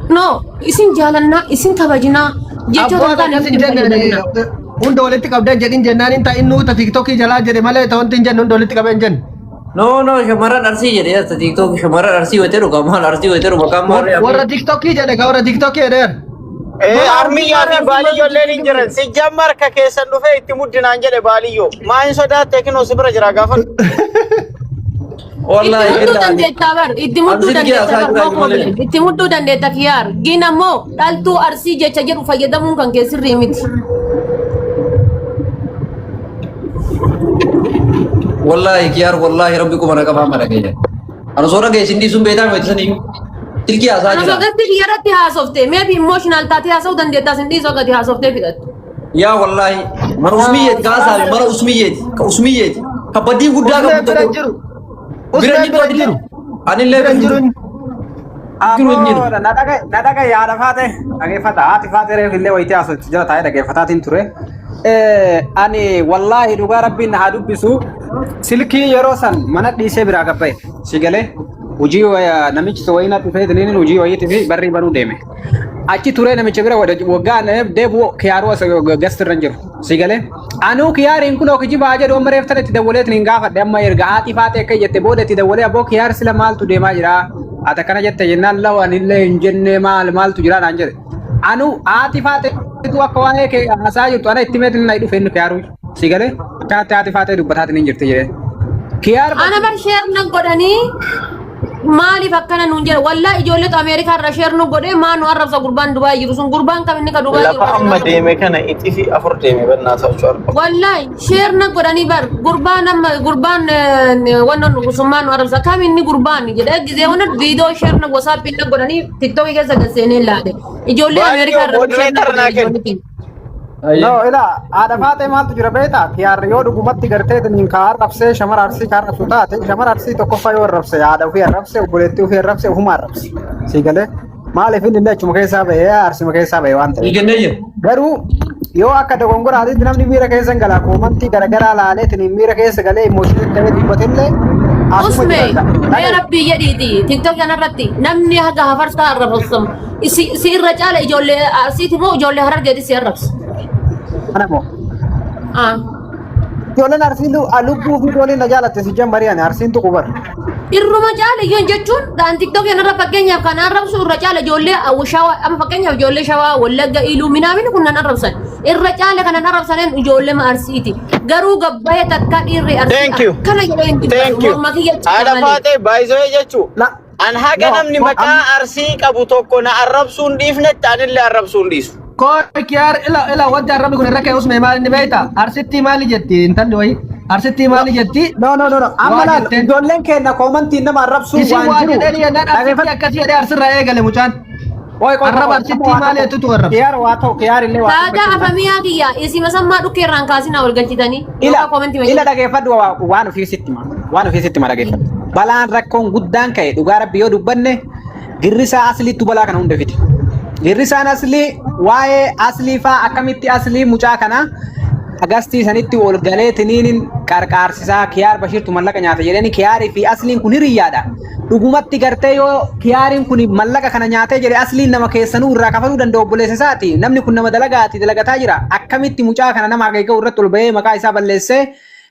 No, isin jaalannaa, isin kabajnaa jechoota Abboo hin taane akkas nutti hin hin jenne fayyadaminaa. hunda walitti qabdee jedhin jennaan hin ta'in nuuta tiktokii jalaa jedhe malee ta wanti hin jenne hunda walitti qabee hin jenne. No no shamarran arsii jedhe yaa TikTok shamarran arsii wayitee dhugaa maal arsii wayitee dhugaa maqaan maal Warra tiktokii jedhe ka warra tiktokii jedheera. Ee armiyyaa fi baaliyyolleen hin jiran. Si jammar ka keessan dhufee itti muddinaan jedhe baaliyyoo. Maa hin sodaatte kinoo si bira jira gaafa. Wallahi Itti mudduu dandeettaa bar, itti mudduu Arsiin kiyya dandeetta bar, isaa no jira malee. problem. Itti mudduu dandeetta kiyyaar. Gin ammoo dhaltuu arsii jecha jedhu fayyadamuun kan kee sirrii miti. Wallahi kiyaar wallahi rabbi kuma na qabaa mara keenya. Ani osoo dhaga'e isin dhiisuun beektaa miti saniyyuu. Silkii haasaa Ana jira. sogatti kiyya irratti haasofte, maybe emotional taatee haasa'uu dandeettaa sin dhiisuu gadi haasoftee fidhattu. Yaa wallahi mana usmiyyeeti kaasaa mana usmiyyeeti ka usmiyyeeti ka badii guddaa Usmee qabu bira tokko. jiru. Bira Usmee hin bira jiru. jiru. Anillee Bira jiru. Jiru hin jiru. Ammoo na dhaga na dhaga yaada faate dhageeffata haati faate reef illee wayitii haasofti jala taa'ee dhageeffataatiin ture. Ani wallaahi dhugaa rabbiin na haa dubbisu silkii yeroo san mana dhiisee biraa gabbaye si galee hojii namichi wayii na dhufee tiniin hojii wayiitii fi barrii banuu deeme. Achi turee namicha bira waggaa deebi'u kiyaaruu as gasti irra hin jiru. Si galee anuu kiyaariin kun kijibaa jedhu amma reef tana itti dawwalee tiniin gaafadhe amma erga haati faatee akka jette booda itti dawwalee abboo kiyaar sila maaltu deemaa jira ati akkana jette jennaan law anillee hin jenne maal maaltu jira naan jedhe. Anuu haati faateetu akka waa'ee kee haasaa jirtu ana itti meetiin na dhufe inni kiyaaruu si galee akkanatti haati faatee dubbataatiin hin jirti jedhee. Kiyaar Ana bar share nan godhanii maaliif akkana nuun jedha wallaa ijoolletu Ameerikaa irra share nu godhee maa nu arrabsa gurbaan Dubaay jiru sun gurbaan kam inni ka Dubaay jiru Lafa amma deeme kana ixifi afur deeme bannaa ta'uu arga. Wallahi share na godhanii bar gurbaan amma gurbaan wannan sun maa nu arrabsa kam inni gurbaan jedhee gizee wannan viidiyoo share na WhatsApp na godhanii TikTok keessa galseenee laale ijoollee Ameerikaa irra share na Moderator naa godhanii kenni. ijoolleetiin. No, ila haadha faatee maaltu jira beektaa? Kiyaarri yoo dhugumatti gartee tiniin ka arrabsee shamara arsii ka arrabsu taate shamara arsii tokkoffaa yoo arrabse haadha ofii arrabse obboleettii ofii arrabse ofuma arrabse. Sii galee maaliif inni illee achuma keessaa bahee arsuma keessaa bahee waan ta'eef. Kennee jira. Garuu yoo akka dogongoraatitti namni miira keessa hin galaa koomantii garaagaraa laalee tiniin miira keessa galee emooshinii ta'ee dubbatillee asuma Usme, jira. mee rabbii jedhiiti TikTok kanarratti namni haga hafarsaa arrabsamu si si irra caala ijoollee arsiiti moo ijoollee harargeeti si arrabsa? Kana moo? Ah. Ijoolleen arsii lubbuu fi ijoolleen na jaalatte si jammarii ani arsiin tuqu bara. Irruma caala ijoon jechuun dhaan TikTok kanarra fakkeenyaaf kan arrabsu irra caala ijoollee shawaa amma fakkeenyaaf ijoollee shawaa wallagga iluu minaamin kun nan arrabsan irra caala kanan arrabsaneen ijoollee arsiiti garuu gabbayee takka dhiirri arsii Thank you. akkana jedhee hin Thank dubbatu you. morma kiyya cita Haadha malee. faatee baay'isoo jechuu. La An haga No, namni ko- maqaa arsii qabu tokko na arrabsuu hin dhiifnetti anillee arrabsuu hin dhiisu. Koo kiyaar ila ila wanti arrabni kun irra ka'e usme maal inni beekta? Arsittii maali jetti intalli wayii? Arsittii maali jetti? No, no, no, no. Amma Waa laal jetteen. ijoolleen keenya koomantiin nama arrabsuu Isin waan waa jiru. jedhanii jennaan arsittii Dhageeffadhu. akkasii jedhee arsirraa eegale mucaan. Qoy, qoy, Arraba qoy. arsittii Waa maali ta'u. jettutu arrabsa. Kiyaar waa ta'u, kiyaar illee waa ta'u. Taataa afamiyaa kiyya isima sammaa dhukkee irraan kaasinaa wal galchitanii. Ila, Yookaan koomentii ila malee. dhageeffadhu waan ofii sitti hima. Waan ofii sitti hima dhageeffadhu. Balaan rakkoon guddaan ka'e dhugaa rabbi yoo dubbanne girrisaa asliittu balaa kana hunda fide. Girrisaan aslii waa'ee aslii faa akkamitti aslii mucaa kana agastii sanitti ol galee tiniinin qarqaarsisaa kiyaar bashiirtu mallaqa nyaata jedhanii kiyaarii fi asliin kun hiriyyaadha. Dhugumatti gartee yoo kiyaariin kun mallaqa kana nyaatee jedhe asliin nama keessanuu irraa kafaluu danda'u obboleessa isaati. Namni kun nama dalagaati dalagataa jira. Akkamitti mucaa kana nama hagayiga'u irratti ol bahee maqaa isaa balleessee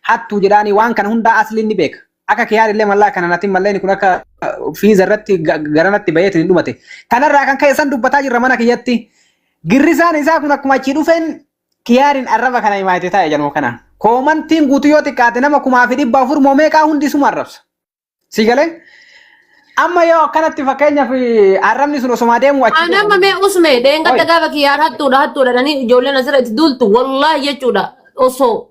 hattuu jedhaanii waan kana hundaa asliin ni beeka. Akka kiyaar illee mallaqa kana natin malleen kun akka fiiza irratti garanatti baheetiin hin dhumate. Kanarraa kan ka'e san dubbataa jirra mana kiyyatti. Girrisaan isaa kun akkuma achii dhufeen kiyaarin arraba kana himaate taa'e jedhamu kana. Koomantiin guutuu yoo xiqqaate nama 14,000 moo meeqaa hundi isuma arrabsa. Si galee? Amma yoo akkanatti fakkeenyaaf arrabni sun osuma deemu achi. Ana amma mee usme dheengadda Oi. gaafa kiyyaar hattuudha hattuudha jedhanii ijoolleen asirra itti duultu wallaahi jechuudha osoo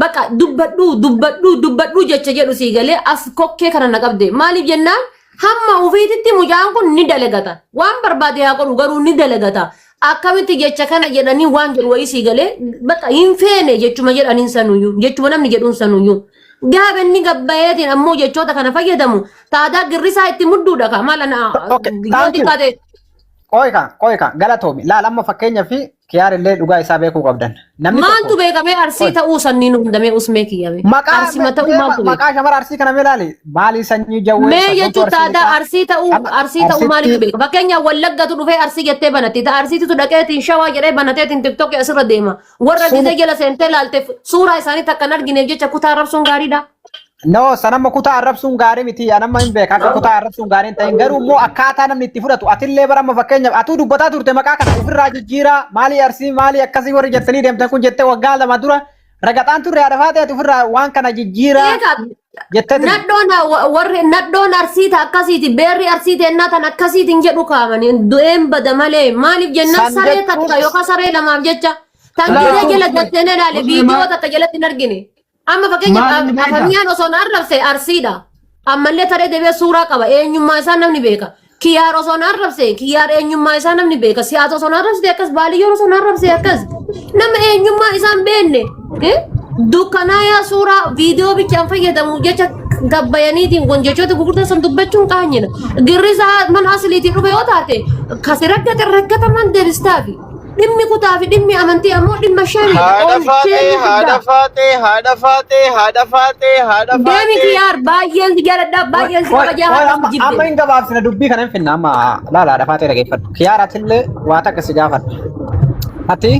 baqa dubbadhuu dubbadhuu dubbadhuu jecha jedhu sii galee as kokkee kana na qabde maaliif jennaan hamma ofiititti mucaan kun ni dalagata waan barbaade haa godhu garuu ni dalagata akkamitti jecha kana jedhanii waan jedhu wayii sii galee baqa hin feene jechuma jedhaniin sanuyyuu jechuma namni jedhuun sanuyyuu gaafa inni gabbayeetiin ammoo jechoota kana fayyadamu taadaa girrisaa itti mudduudha kaa maal ana Okay, yoo thank you. xiqqaate Qoy kan, qoy kan, galatoomi. Laal amma fakkeenyaaf Kiyaar illee dhugaa isaa beekuu qabdan. Namni Maaltu tokko beekamee Arsii ta'uu sanniin hundamee usmee kiyyame. maqaa Arsima ta'uu maaltu beeka? maqaa shamara Arsii kana mee ilaali. Maali sanyii jawwee Mee sabboontuu jechuun Arsii taataa lixaa. Arsii ta'uu Amma Arsii ta'uu maalitu Arsitti beeka? Fakkeenyaaf Wallaggatu dhufee Arsii jettee banatti. Ta Arsiititu dhaqeetiin Shawaa jedhee banateetiin TikTokii asirra deema. Warra sun gizee jala seentee laalte suuraa isaanii takka hin argineef jecha kutaa arrabsuun gaariidha. No, sanamma kutaa arrabsuun gaarii miti. Anamma hin beeka akka kutaa arrabsuun gaarii hin ta'in. Garuu immoo akkaataa namni itti fudhatu. Atillee bara amma fakkeenyaaf atuu dubbataa turte maqaa kana ofirraa jijjiiraa maalii Arsii maalii akkasii warri jettanii deemtan kun jettee waggaa 2 dura ragaxaan turre haadha faatee ati ofirraa waan kana jijjiiraa Eegaa jettee turte. Nadhoon warri nadhoon Arsii ta akkasiiti beerri Arsii teennaa tan akkasiitiin jedhu kaamanii du'een bada malee maaliif jennaan San saree jechuun takka yookaan saree lamaaf jecha tan Laa gizee jala usme galtee ilaale usme viidiyoo maal takka jalatti hin argine. Amma fakkeenyaaf maal inni beekta? Afamiyaan osoo na arrabse Arsiidha. Ammallee taree deebi'ee suuraa qaba. Eenyummaa isaa namni beeka. Kiyyaar osoo na arrabse kiyyaar eenyummaa isaa namni beeka. Si'aat osoo na arrabsite akkas Baaliyyoon osoo na arrabse akkas. Nama eenyummaa isaa hin beekne. Dukkanaayaa suuraa viidiyoo bichaan fayyadamu jecha gabbayaniitiin kun jechoota gurguddaa san dubbachuun qaanyina. Girrisaa mana asliitii dhufe yoo taate kasi rakkate rakkataman deebistaafi. Dhimmi kutaa fi dhimmi amantii ammoo dhimma shaniidha. Haadha Ol faaxee, sheemii haadha guddaa. faaxee, haadha faaxee, haadha faaxee, haadha Deemi faaxee. kiyyaar baay'een si jaaladha baay'een si Qoy kabajaa qoy haadha amma jibbe. amma hin gabaabsina dubbii kana hin finna amma laala haadha faatee dhageeffadhu. Kiyaar atillee waa takka si gaafadha. Ati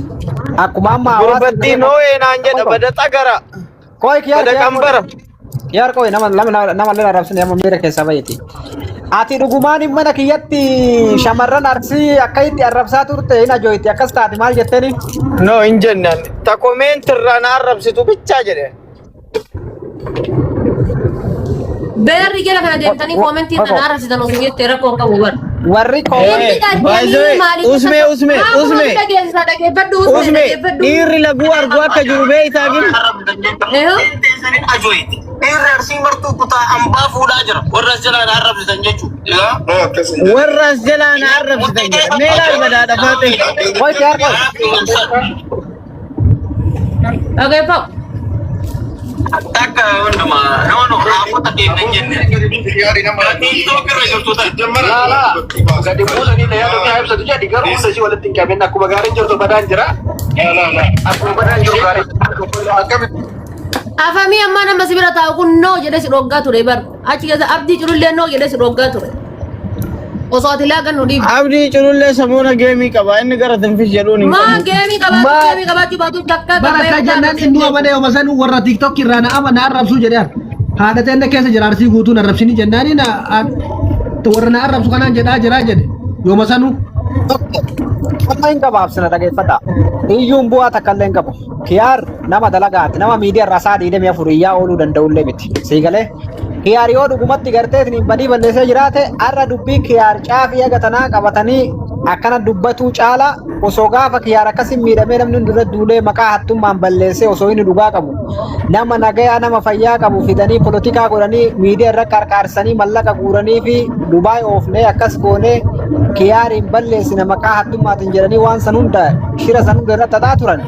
akkuma amma hawaasni Gurbattii noo'ee naan jedha bada xagara, Qoy kiyaar bada kiyaar qoy. qambara. Kiyaar qoy nama nama nama illee arrabsine amma miira keessaa bayyiti. Ati dhugumaan hin mana kiyyatti shamarran Arsii akka itti arrabsaa turte hin ajooyti akkas taate maal jetteeni? No hin jennaan. Ta komeenti irraa na arrabsitu bichaa jedhe. Beerri jala kana deemtanii koomentii kana arrabsitan osoo jettee rakkoo hin qabu bar. Warri Inni koomenti By the dhaqanii way, maaliif usme usme Maa usme kuma dhageessisaa dhageeffadhu usme usme dhageeffadhu. dhiirri laguu argu akka jiru beektaa gin. Eehoo. Dhiirri Arsii martuu kutaa ambaa fuudhaa jira. Warra as jalaa na arrabsitan jechuudha. Warra as jalaa na arrabsitan jedha. Mee laal badaadha faaxee. qoy kiyaar qoy. Dhageeffadhu. Takka hundumaa nama nu raafota keenya hin jenne. TikTok irra jirtu tana. Lala gadi buusanii na yaada isaa ibsatu jedhi garuu hunda ishii walitti hin qabin akkuma gaariin jirtu badaan jira. Akkuma badaan jiru gaariin akkamitti Afamii ammaa nama si bira taa'u kun noo jedhee si dhoggaa ture bar. Achi keessa abdii culullee noo jedhee si dhoggaa ture. Osoo ati laagan nu dhiibde. Abdii culullee samuuna geemii qaba. Inni gara tinfish jedhuun hin Maa qabu. geemii qabaachuu Maa geemii qabaachuu baatu takka bara gabbayee akka kutaa jennaan inni arrabsite. amane yooma san warra TikTok irraa na ama na arrabsuu jedhe haadha teenna keessa jira Arsii guutuu na arrabsini jennaani na warra na arrabsu kanaan jedhaa jira jedhe yooma sanuu. Amma hin gabaabsina dhageeffadha. Iyyuun bu'aa takka illee hin qabu. Kiyaar nama dalagaati. Nama miidiyaa irraa sa'a 24 iyyaa ooluu danda'ullee miti. Sii galee? Kiyaar yoo dhugumatti garteetiin badii balleessee jiraate har'a dubbii kiyaar caafii haga tanaa qabatanii akkana dubbatuu caala osoo gaafa kiyaar akkasiin miidhamee namni hundi irra duulee maqaa hattummaan balleessee osoo inni dhugaa qabu nama nagayaa nama fayyaa qabu fidanii polotikaa godhanii miidiyaa irra qarqaarsanii mallaqa guuranii fi Dubaay oofnee akkas goonee kiyaariin balleessina maqaa hattummaatiin jedhanii waan san hunda shira san hunda irratti xaxaa turan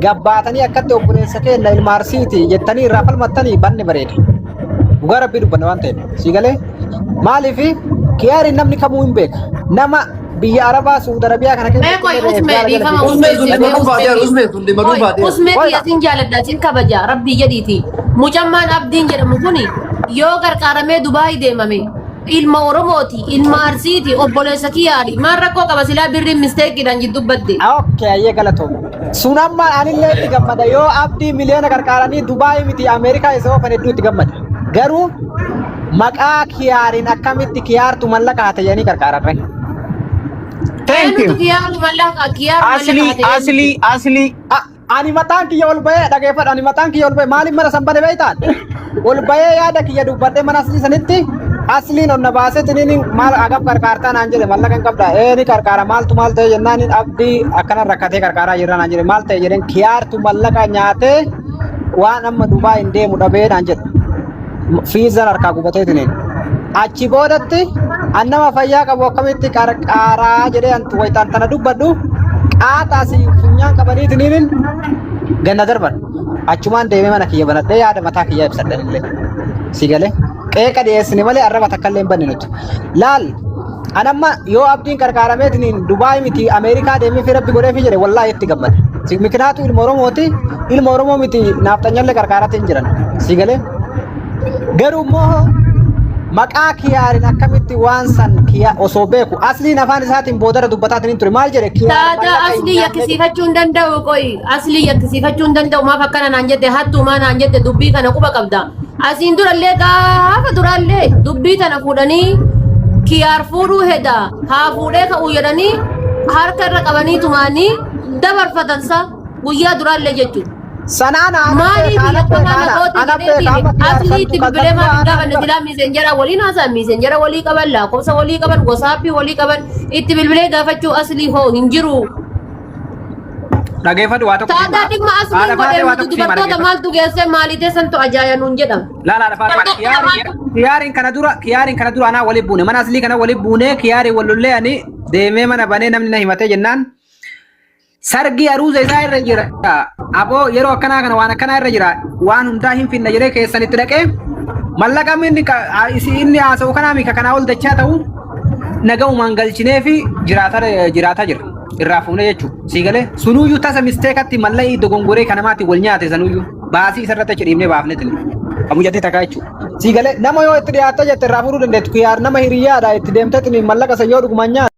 gabbaatanii akkatti obboleessa keenya ilma Arsiiti jettanii irraa falmattanii banni bareeda. Dhugaa rabbii dubbanna waan ta'eef sii galee maaliif kiyaariin namni kamuu hin beeka nama biyya Arabaa Suudi Arabiyaa kana Mee keessatti qoy illee usme reeffaara jala dhiifama fiigaa. Usmee usme sun usme dhimma usme dhuunfaa ta'e usmee sun dhimma qoy dhuunfaa ta'e. usme Qoy kiyya sin jaaladha sin kabaja rabbii jedhiiti mucammaan abdiin jedhamu kuni yoo qarqaaramee Dubaay deemame ilma Oromooti ilma Arsiiti obboleessa kiyyaadhi maal rakkoo qaba silaa birriin misteekiidhaan jidduu badde. Okay, ayyee galatoom. Sun amma anillee itti gammada. Yoo abdii miliyoona qarqaaranii Dubaay miti Ameerikaa isa oofan hedduu itti gammada. Garuu maqaa kiyaariin akkamitti kiyaartu mallaqa haate jedhanii qarqaararre. Thank Eenyutu you. kiyyaaru mallaqa kiyyaaru mallaqa Asli haate eenyutu? asli asli Ani mataan kiyya ol bahee dhageeffadhu. Ani mataan kiyya ol bahee maaliif mana san bane beektaan? Ol bahee yaada kiyya dubbadhee mana aslii sanitti asliin ol na baasee tiniin maal agam qarqaartaa naan jedhe mallaqa hin qabda. Ee ni qarqaara maaltu maal ta'e jennaan abdii akkana rakkatee qarqaaraa jirra naan jedhe maal ta'e jedheen kiyaartu mallaqa nyaatee waan amma Dubaay hin deemu dhabee naan jedhe. Fiizan harkaa gubatee tiniin. Achi boodatti an nama fayyaa qabu akkamitti qarqaaraa jedhee an wayitaan tana dubbadhu qaaxaa si funyaan qabanii tiniin ganna darban. Achumaan deemee mana kiyya banadhee yaada mataa kiyyaa ibsadhan illee. Si galee qeeqa dhiyeessine malee arraba takka illee hin banne nuti. Laal Anamma yoo abdiin qarqaarameetiin Dubaay miti Ameerikaa deemee fi rabbi godheefi jedhe wallaahi itti gammada. Si mikinaatu ilma Oromooti ilma Oromoo miti naafxanyallee qarqaaraatti hin jiran. Si galee garuu immoo maqaa kiyaarin akkamitti waan san kiya osoo beeku asliin afaan isaatiin boodara dubbataatiin hin ture maal jedhe kiyaar Taataa mallaqa hin aslii nyaanne jedhe. yakkisiifachuu hin danda'u qoyi. Aslii yakkisiifachuu hin danda'u maaf akkana naan jette hattuumaa naan jette dubbii kana quba qabda. Asiin durallee gaafa durallee dubbii tana fuudhanii kiyaar fuudhuu heda haa fuudhee ka'uu jedhanii harka irra qabanii tumaanii dabarfatan sa guyyaa duraallee jechuudha. Sanaan ana Maaliif beeka ana beeka yakkamaa ana nagooti ana beeka jedheetiin amma kiyaar aslii santu itti kan bilbilee dura maaf hin ana gaafanne bara. silaa miisenjera waliin haasa'an miisenjera walii qaban lakkoofsa walii qaban wasaappii walii qaban itti bilbilee gaafachuu aslii hoo hin jiru. Dhageeffadhu waa tokko Taataa sima. dhimma Haadha asliin faatee godhee waa nuti tokko sima dubartoota dhageeffadhu. maaltu geesse maalii teessantu ajaaya nuun jedhama. Laala haadha faatee kiyaariin kiyaariin kana dura kiyaariin kana dura anaa waliin buune mana aslii kana waliin buune kiyaariin wal lollee ani deemee mana banee namni na himatee jennaan sargii aruuza isaa irra jira. Aboo yeroo akkanaa kana waan akkanaa irra jira waan hundaa hin finna jedhee keessan itti dhaqee mallaqa inni inni haasa'u kanaa mika kanaa ol dachaa ta'u naga'umaan galchinee fi jiraataa jiraataa jira. Irraa fuunee jechuudha. Sii galee sunuyyuu tasa misteekatti mallaqii dogongoree kanamaatti wal nyaate sanuyyuu baasii isarratti achi dhiibnee baafne tini. Amujattee takkaa jechuudha. Sii galee nama yoo itti dhiyaattee jette irraa fuudhuu dandeettu kiyaar nama hiriyyaadha itti deemtee tini mallaqa san yoo dhugumaan nyaate.